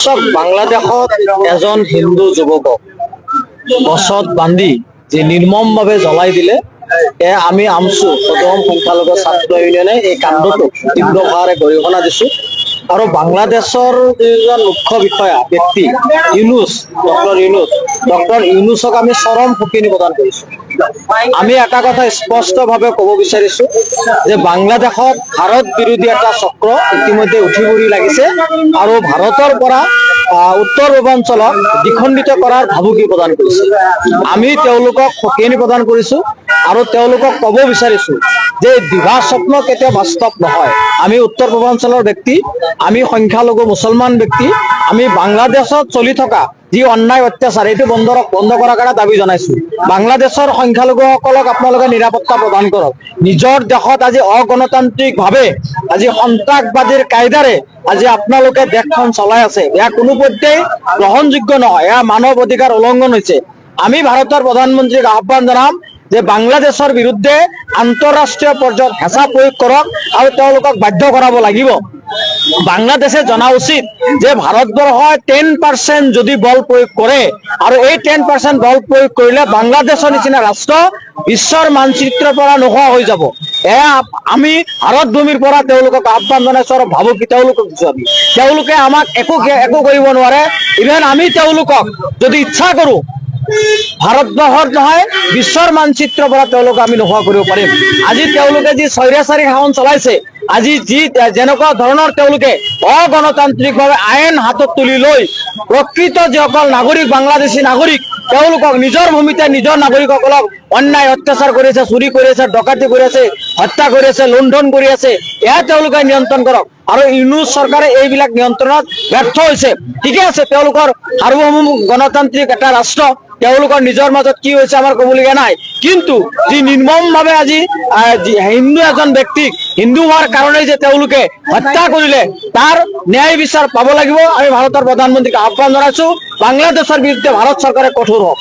চাওক, বাংলাদেশত এজন হিন্দু যুৱকক গছত বান্ধি যি নিৰ্মমভাৱে জ্বলাই দিলে, আমি আমচু, সদৌ অসম সংখ্যালঘু ছাত্ৰ ইউনিয়নে এই কাণ্ডটোক তীব্ৰ ভাষাৰে গৰিহণা দিছো। আৰু বাংলাদেশৰ যিজন মুখ্য বিষয়া ব্যক্তি ইউনুছ, ডক্টৰ ইউনুছ, ডক্টৰ ইউনুছক আমি চৰম সকীয়নি প্ৰদান কৰিছো। আমি এটা কথা স্পষ্টভাৱে ক'ব বিচাৰিছো যে বাংলাদেশত ভাৰত বিৰোধী এটা চক্ৰ ইতিমধ্যে উঠি পৰি লাগিছে আৰু ভাৰতৰ পৰা উত্তৰ পূৰ্বাঞ্চলক দ্বিখণ্ডিত কৰাৰ ভাবুকি প্ৰদান কৰিছে। আমি তেওঁলোকক সকীয়নি প্ৰদান কৰিছো আৰু তেওঁলোকক ক'ব বিচাৰিছো যে দিবা স্বপ্ন কেতিয়াও বাস্তৱ নহয়। আমি উত্তৰ পূৰ্বাঞ্চলৰ ব্যক্তি, আমি সংখ্যালঘু মুছলমান ব্যক্তি, আমি বাংলাদেশত চলি থকা যি অন্যায় অত্যাচাৰ, এইটো বন্ধ কৰাৰ কাৰণে দাবী জনাইছো। বাংলাদেশৰ সংখ্যালঘুসকলক আপোনালোকে নিৰাপত্তা প্ৰদান কৰক। নিজৰ দেশত আজি অগণতান্ত্ৰিকভাৱে, আজি সন্ত্ৰাসবাদীৰ কায়দাৰে আজি আপোনালোকে দেশখন চলাই আছে। এয়া কোনোপধ্যেই গ্ৰহণযোগ্য নহয়। এয়া মানৱ অধিকাৰ উলংঘন হৈছে। আমি ভাৰতৰ প্ৰধানমন্ত্ৰীক আহ্বান জনাম যে বাংলাদেশৰ বিৰুদ্ধে আন্তঃৰাষ্ট্ৰীয় পৰ্যায়ত হেঁচা প্ৰয়োগ কৰক আৰু তেওঁলোকক বাধ্য কৰাব লাগিব। বাংলাদেশে জনা উচিত যে ভাৰতবৰ্ষই 10% যদি বল প্ৰয়োগ কৰে আৰু এই 10% বল প্ৰয়োগ কৰিলে বাংলাদেশৰ নিচিনা ৰাষ্ট্ৰ বিশ্বৰ মানচিত্ৰৰ পৰা নোহোৱা হৈ যাব। এয়া আমি ভাৰত ভূমিৰ পৰা তেওঁলোকক আহ্বান জনাইছো আৰু ভাবুকি তেওঁলোকক দিছো আমি। তেওঁলোকে আমাক একো একো কৰিব নোৱাৰে। ইভেন আমি তেওঁলোকক যদি ইচ্ছা কৰো, ভাৰতবৰ্ষত নহয়, বিশ্বৰ মানচিত্ৰৰ পৰা তেওঁলোক আমি নোহোৱা কৰিব পাৰিম। আজি তেওঁলোকে যি স্বৈৰাচাৰী শাসন চলাইছে, আজি যি যেনেকুৱা ধৰণৰ তেওঁলোকে অগণতান্ত্ৰিকভাৱে আইন হাতত তুলি লৈ প্ৰকৃত যিসকল নাগৰিক, বাংলাদেশী নাগৰিক, তেওঁলোকক নিজৰ ভূমিতে নিজৰ নাগৰিকসকলক অন্যায় অত্যাচাৰ কৰি আছে, চুৰি কৰি আছে, ডকাইতি কৰি আছে, হত্যা কৰি আছে, লুণ্ঠন কৰি আছে, এয়া তেওঁলোকে নিয়ন্ত্ৰণ কৰক। আৰু ইউনুছ চৰকাৰে এইবিলাক নিয়ন্ত্ৰণত ব্যৰ্থ হৈছে। ঠিকে আছে, তেওঁলোকৰ সাৰ্বভৌম গণতান্ত্ৰিক এটা ৰাষ্ট্ৰ, তেওঁলোকৰ নিজৰ মাজত কি হৈছে আমাৰ ক'বলগীয়া নাই। কিন্তু যি নিৰ্মমভাৱে আজি হিন্দু এজন ব্যক্তিক হিন্দু হোৱাৰ কাৰণে যে তেওঁলোকে হত্যা কৰিলে, তাৰ ন্যায় বিচাৰ পাব লাগিব। আমি ভাৰতৰ প্ৰধানমন্ত্ৰীক আহ্বান জনাইছো, বাংলাদেশৰ বিৰুদ্ধে ভাৰত চৰকাৰে কঠোৰ হওক।